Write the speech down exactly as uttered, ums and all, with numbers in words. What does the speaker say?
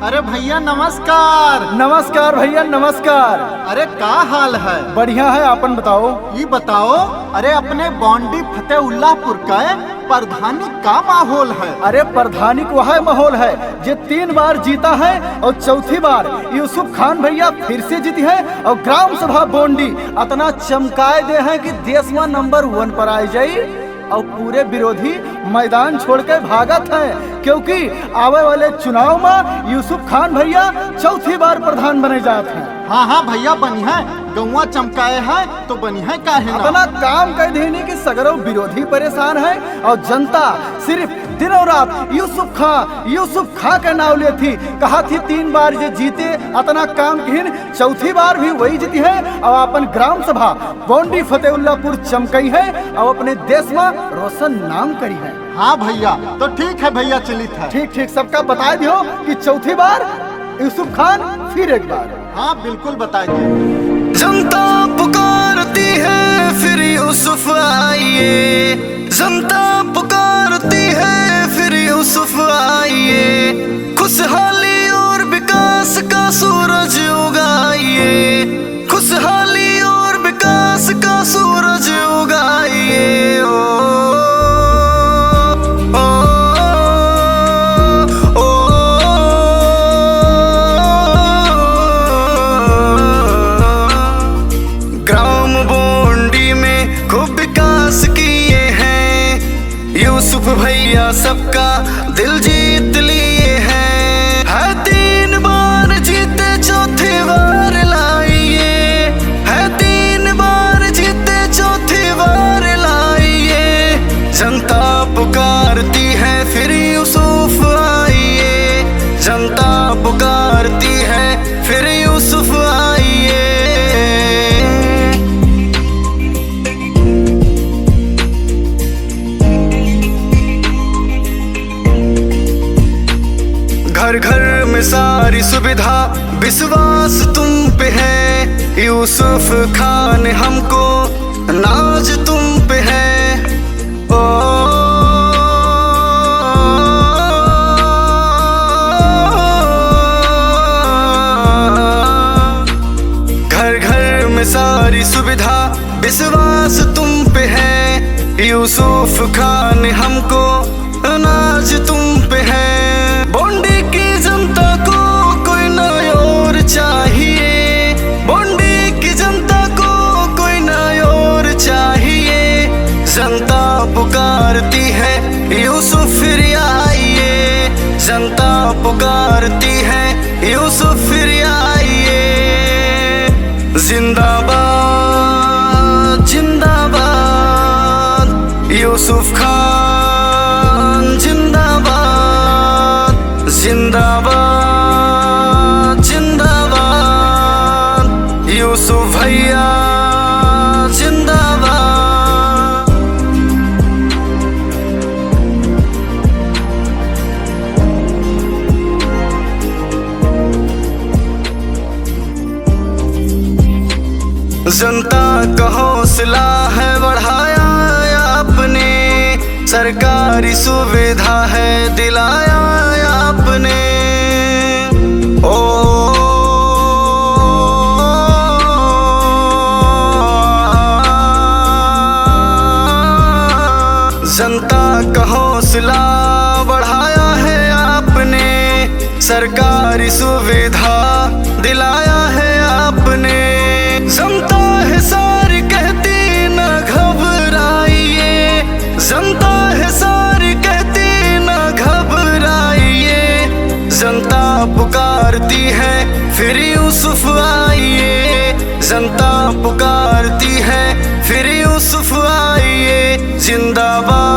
अरे भैया नमस्कार। नमस्कार भैया नमस्कार। अरे का हाल है? बढ़िया है, आपन बताओ। ई बताओ, अरे अपने बॉन्डी फतेहुल्लापुर का प्रधानी का माहौल है? अरे प्रधानी को है माहौल है, जे तीन बार जीता है और चौथी बार यूसुफ खान भैया फिर से जीती है और ग्राम सभा बॉन्डी अतना चमकाए दे हैं कि देश में नंबर वन पर आए जाई। और पूरे विरोधी मैदान छोड़ के भागत हैं, क्योंकि आवे वाले चुनाव में यूसुफ खान भैया चौथी बार प्रधान बने जात हैं। हाँ, हाँ भैया, बनी है, गौवा चमकाए है तो बनी है, काहे ना? अपना काम कह देनी कि सगरो विरोधी परेशान है और जनता सिर्फ दिनों रात यूसुफ खां, यूसुफ खां का नाव लेत ही, कहा थी तीन बार जे जीते, अतना काम किहिन, चौथी बार भी वही जीती है और अपन ग्राम सभा बॉन्डी फतेहुल्लापुर चमकई है और अपने देश में रोशन नाम करी है। हाँ भैया, तो ठीक है भैया, चलित है। ठीक, ठीक, सबका बताए दियो कि चौथी बार यूसुफ खान फिर एक बार। हाँ, बिल्कुल बताए दियो। जनता पुकारती है, फिर यूसुफ आइए। जनता पुकारती है, फिर यूसुफ आइए। खुशहाली और विकास का सूरज उगाइए। खुशहाली और विकास का सूरज उगाइए। ओ, ओ, ओ, ओ। ग्राम बॉन्डी में खूब विकास किए हैं यूसुफ भैया, सबका दिल जीत लिए हैं। है तीन बार जीते, चौथी बार लाइए। है तीन बार जीते, चौथी बार लाइए। जनता पुकारती है, फिर यूसुफ आइए। जनता पुकारती है, फिर यूसुफ आइए। घर घर में सारी सुविधा, विश्वास तुम पे है। यूसुफ खान, हमको नाज तुम पे है। ओ, घर घर में सारी सुविधा, विश्वास तुम पे है। यूसुफ खान, हमको नाज तुम पे है। बॉन्डी की जनता को कोई ना और चाहिए। बॉन्डी की जनता को कोई ना और चाहिए। जनता पुकारती है, यूसुफ फिर आइए। जनता पुकारती है, यूसुफ फिर आइए। जिंदाबाद, जिंदाबाद, यूसुफ खान जिंदाबाद। जिंदाबाद, जिंदाबाद, यूसुफ भैया जिंदाबाद। जनता का हौसला है बढ़ाया आपने, सरकारी सुविधा है दिलाया आपने। ओ, जनता का हौसला बढ़ाया है आपने, सरकारी सुविधा दिलाया है आपने। जनता है सारी कहती ना घबराइए, जनता है सारी कहती ना घबराइए। जनता पुकारती है फिर यूसुफ आइए, जनता पुकारती है फिर यूसुफ आइए। जिंदाबाद,